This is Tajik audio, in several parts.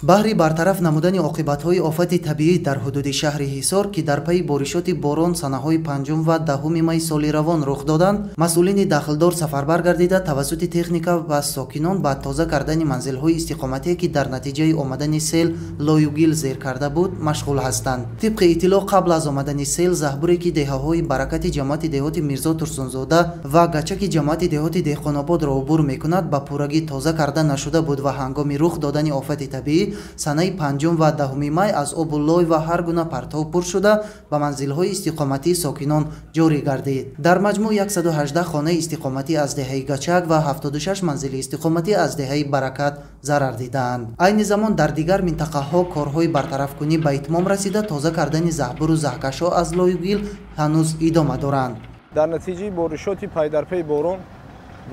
Баҳри бартараф намудани оқибатҳои офати табиӣ дар ҳудуди шаҳри Ҳисор, ки дар пайи боришоти борон санаҳои 5 ва 10 май соли равон рух доданд, масъулини дахлдор сафарбар гардида тавассути техника ва сокинон ба тоза кардани манзилҳои истиқоматие, ки дар натиҷаи омадани сел лою гил зер карда буд, машғул ҳастанд. Тибқи иттилоъ, қабл аз омадани сел заҳбуре, ки деҳаҳои Баракати ҷамоати деҳоти Мирзо Турсунзода ва Гачаки ҷамоати деҳоти Деҳқонободро убур мекунад, ба пуррагӣ тоза карда нашуда буд ва ҳангоми рух додани офати табиӣ санаи 5 ва 10 май аз обу лой ва ҳар гуна партов пур шуда ба манзилҳои истиқоматии сокинон ҷорӣ гардид. Дар маҷмӯъ 118 хонаи истиқоматӣ аз деҳаи Гачак ва 76 манзили истиқоматӣ аз деҳаи Баракат зарар дидаанд. Айни замон дар дигар минтақаҳо корҳои бартарафкунӣ ба итмом расида, тоза кардани заҳбуру заҳкашҳо аз лою гил ҳанӯз идома доранд. Дар натиҷаи боришоти пайдарпайи борон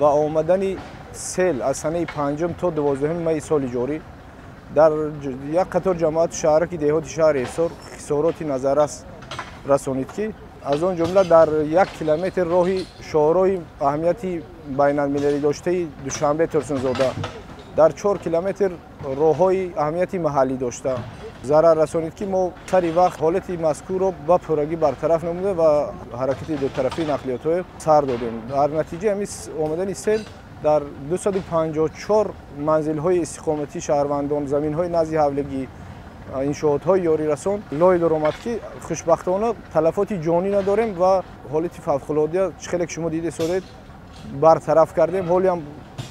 ва омадани сел аз санаи 5 то 12 май соли ҷорӣ дар як қатор ҷамоату шаҳраки деҳоти шаҳри Ҳисор хисороти назаррас расонид, ки аз он ҷумла дар 1 километр роҳи шоҳроҳи аҳамияти байналмилалӣ доштаи Душанбе Турсунзода, дар 4 километр роҳҳои аҳамияти маҳаллӣ дошта зарар расонид, ки мо сари вақт ҳолати мазкурро ба пуррагӣ бартараф намуда ва ҳаракати дутарафии нақлиётҳо сар додем. Дар натиҷаи ҳамин омадани сел дар 254 манзилҳои истиқоматии шаҳрвандон, заминҳои назди ҳавлигӣ, иншоотҳои ёрирасон лой даромад, ки хушбахтона талафоти ҷонӣ надорем ва ҳолати фавқулодда, чӣ хеле ки шумо дида истодед, бартараф кардем. Ҳолиам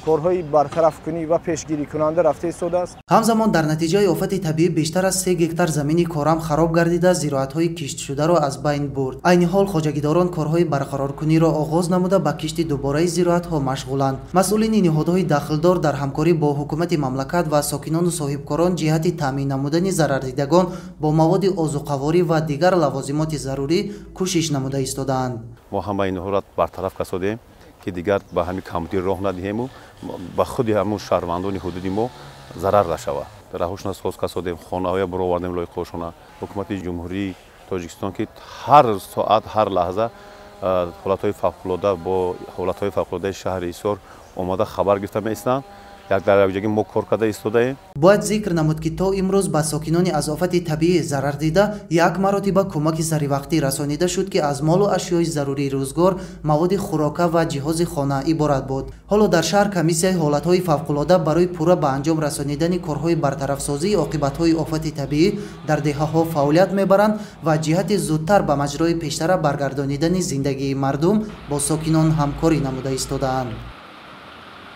корҳои бартарафкунӣ ва пешгирикунанда рафта истодааст. Ҳамзамон дар натиҷаи офати табиӣ бештар аз 3 гектар замини корам хароб гардида, зироатҳои киштшударо аз байн бурд. Айни ҳол хоҷагидорон корҳои барқароркуниро оғоз намуда ба кишти дубораи зироатҳо машғуланд. Масъулини ниҳодҳои дахлдор дар ҳамкорӣ бо ҳукумати мамлакат ва сокинону соҳибкорон ҷиҳати таъмин намудани зарардидагон бо маводи озуқаворӣ ва дигар лавозимоти зарурӣ кӯшиш намуда истодаанд. Мо ҳамаи инҳоро бартараф касодем, ки дигар ба ҳамин камбудӣ роҳ надиҳему ба худи ҳамун шаҳрвандони ҳудуди мо зарар нашавад. Раҳошона соз касодем, хонаҳоя буровардем лоиқҳошона. Ҳукумати Ҷумҳурии Тоҷикистон, ки ҳар соат, ҳар лаҳза ҳолатҳои фавқулода бо ҳолатҳои фавқулодаи шаҳри Ҳисор омода хабар гирифта меистанд. Як дар якҷоягӣ мо кор карда истодаем. Бояд зикр намуд, ки то имрӯз ба сокинони аз офати табиӣ зарар дида як маротиба кӯмаки саривақтӣ расонида шуд, ки аз молу ашёи зарурии рӯзгор, маводи хӯрока ва ҷиҳози хона иборат буд. Ҳоло дар шаҳр комиссияи ҳолатҳои фавқулода барои пурра ба анҷом расонидани корҳои бартарафсозии оқибатҳои офати табиӣ дар деҳаҳо фаъолият мебаранд ва ҷиҳати зудтар ба маҷрои пештара баргардонидани зиндагии мардум бо сокинон ҳамкорӣ намуда истодаанд.